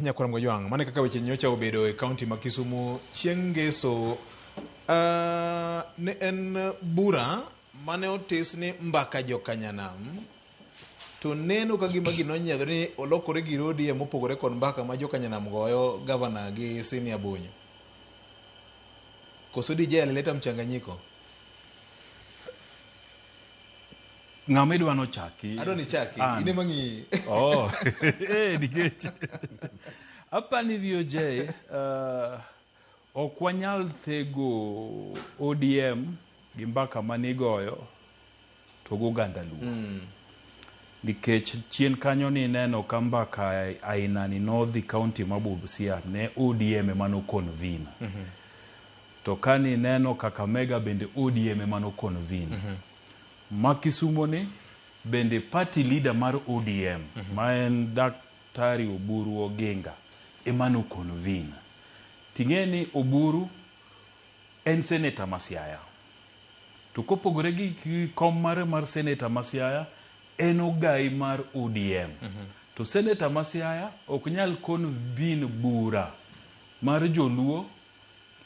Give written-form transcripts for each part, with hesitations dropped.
Nyakwar Mgojwang', mano e kaka weche nyocha obedo e kaunti ma Kisumu chieng' ngeso. Ne en bura mane otis ni mbaka jokanyanam to neno ka gima gino onyiedhore ni olokore gir ODM mopogore kod mbaka ma jokanyanam goyo gavana gi Senior Bonyo. Koso DJ alileta mchanganyiko? Ng'ama idwa nochaki. Adwa ni chaki. An. In ema ng'iyi. Oh. Eh, nikech apani VOJ ok wanyal thego ODM gi mbaka manigoyo to gi oganda Luo. Nikech chien kanyo nineno ka mbaka aina ni nodhi kaunti ma Busia ne ODM ema no convene. To ka nineno Kakamega bende ODM ema no convene. Ma Kisumo ni bende party leader mar ODM ma en Daktari Oburu Oginga ema no convene. Ting'e ni Oburu en senator ma Siaya. To kopogore gi kom mare mar senator ma Siaya, en ogai mar ODM. To senator ma Siaya ok nyal convene bura mar joluo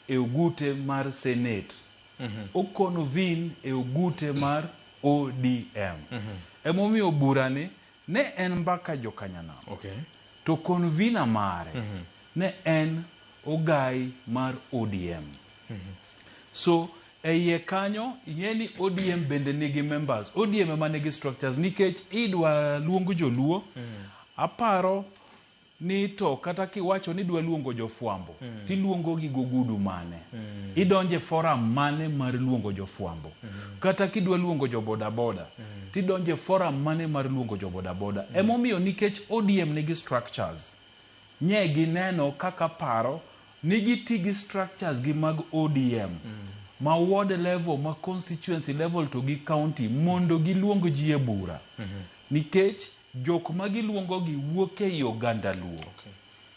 e ogute mar senate. O convene e ogute mar ODM. Emomiyo burani ne en mbaka jokanyanam. To convener mare ne en ogai mar ODM. So e iye kanyo ing'e ni ODM bende nigi members. ODM ema nigi structures nikech idwa luong joluo. Aparo ni to kata kiwacho ni idwa luongo jofwambo tiluongo gi gogudu mane? Idonje forum mane mar luongo jofwambo? Kata kidwa luongo jo bodaboda tidonje forum mane mar luongo jo bodaboda? Emomiyo nikech ODM nigi structures, nye gineno kaka paro ni giti gi structures gi mag ODM ma ward level, ma constituency level to gi county mondo giluong ji e bura. Nikech jok ma giluongo gi wuok ei oganda Luo.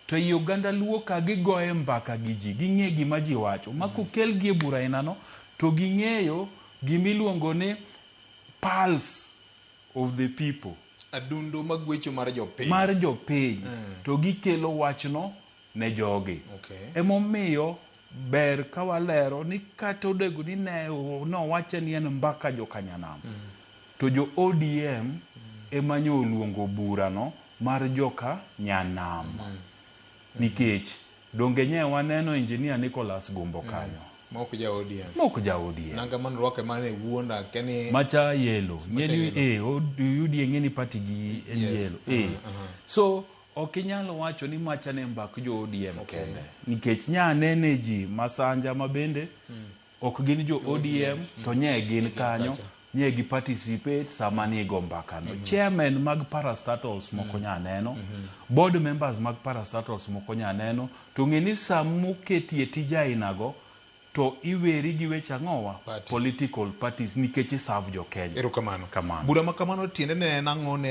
To ei oganda Luo ka gigoye mbaka gi ji, ging'e gima ji wacho. Ma kokel gi e bura ainano, to ging'eyo gimiluongo ni pulse of the people. Adundo magwecho mar jopiny. Mar jopiny. To gikelo wachno ne jogi. Emomiyo ber ka walero ni kata onego ni ne nowache ni en mbaka jokanyanam. To jo ODM ema nyo oluongo burano mar joka nyanam. Nikech donge nye waneno Engineer Nicholas Gumbo kanyo. Ma ok ja ODM. Ma ok ja ODM. Nanga mane orwako ema ne wuonda akia ni Macha yellow. Macha Ng'eni yellow. UDA ng'eni party gi en yellow. So ok inyal wacho ni macha ne mbak jo ODM kende. Nikech nya nene ji masanja ma bende ok gin jo ODM to nye gin kanyo nye gi participate sama ni go mbaka no. Chairman mag parastatals moko nya neno, board members mag parastatals moko nya neno, to ng'e ni samoketie tije ainago to iweri gi weche ang'owa? Party. Political parties nikech i serve jo Kenya. Erokamano. Kamano. Bura ma kamano tiende ne en ang'o ne